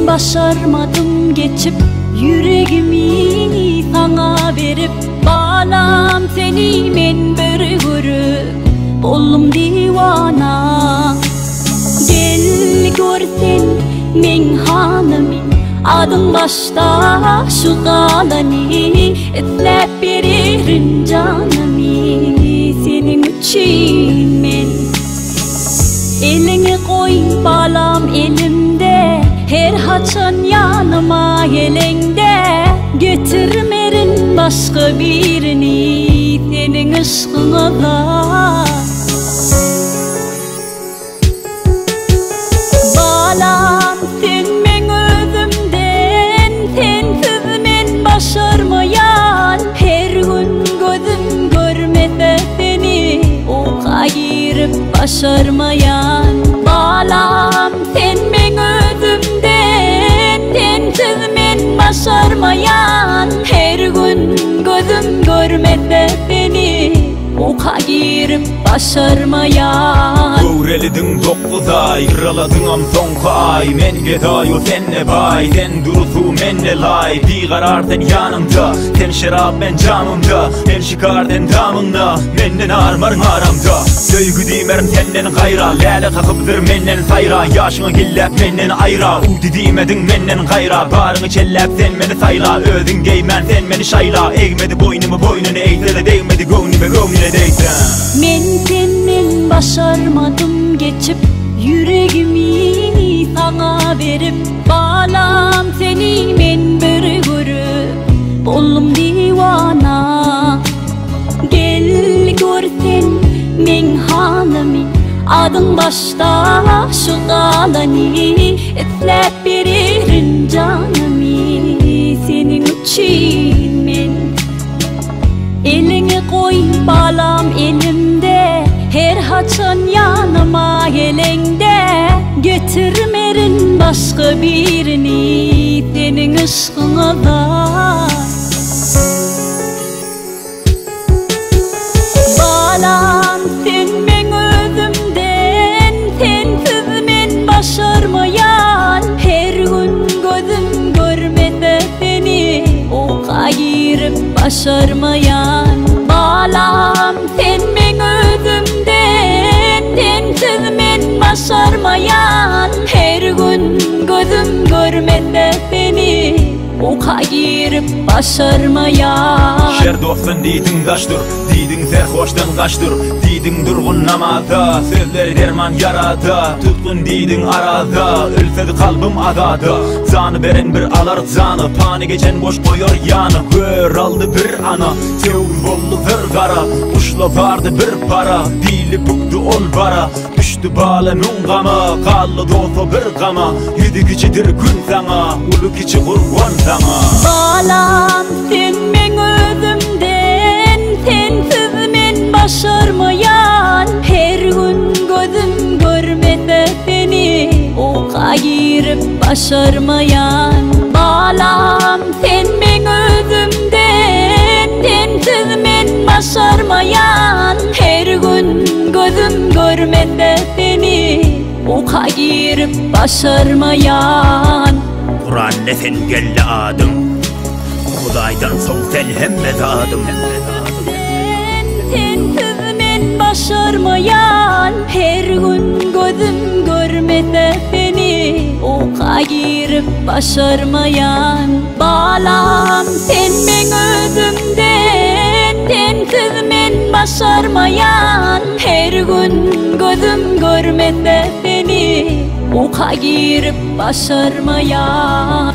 başarmadym geçip Yüregimi sana verip Balam seni men bir görüp Boldum diwana Gel gör sen meň halymy Adyň başda şu galany Isläp bererin janymy Seniň üçin men Eliňi goý balam elimde Her haçan ýanyma geleňde Getirmerin başga birini Seniň yşkyňa zar Balam sen meň özümden Sensiz men başarmaýan Her gün gözüm görmese seni Uka girip başarmaýan Balam sen meň özümden Sensiz men başarmaýan Her gün gözüm görmese seni Uka girip başarmaýan. Göwrelidiň dokguzaý, yraladyňam soňky aý Men gedaý-u sen-de baý, sen durusu men-de laý Bigarar sen ýanymda, sen şerap men jamymda Men şikar sen damyňda, menden armaryn aramda Söýgi diýmerin senden gaýra, läle kakypdyr menden saýra Ýaşyňy gilläp menden aýra, uwdy diýmediň menden gaýra Baryňy çelläp sen meni saýla, özüň geýmän sen meni şaýla Egmedi boýnumy boýnuna egse-de degmedi göwnüme göwnüne degse. Men senden başarmadym geçip Ýüregimi saňa berip Balam seni men bir görüp Boldum diwana Gel gör sen meň halymy Adyň başda şu galany Isläp bererin janymy Seniň üçin men Eliňi goý balam elimde Her haçan ýanyma geleňde Getirmerin başga birini Seniň yşkyňa zar Balam sen meň özümden Sensiz men başarmaýan Her gün gözüm görmese seni Uka girip başarmaýan Balam sen meň özümden Sensiz men başarmaýan Her gün gözüm görmese seni Uka girip başarmaýan. Şer dostdan diýdiň daş dur, Diýdiň serhoşdan gaç dur, Diýdiň durgun namaza, Sözleri derman ýarada, Tutgun diýdiň araza, Ölsedi kalbym azada. Jany beren bir alar jany, Pany geçen boş goýar ýany, Gör aldy bir ana, Töwir boldy zyr gara, Guşla bardy bir para, Bili bükdi ol bara, Düşdi bala müň gama, Galdy dosa bir gama, Ýüzi kiçidir gün saňa, Uly kiçi gurban saňa. Balam sen meň özümden, Sensiz men başarmaýan, Her gün gözüm görmese seni, Uka girip başarmaýan. Balam sen meň özümden, Sensiz men başarmaýan, Her gün gözüm görmese seni, Uka girip başarmaýan. Kuran ne sen geldi adyň Hudaýdan soň sen hemme zadym. Sensiz men başarmaýan Her gün gözüm görmese seni Uka girip başarmaýan Balam sen meň özümden Sensiz men başarmaýan Her gün gözüm görmese seni Uka girip başarmaýan.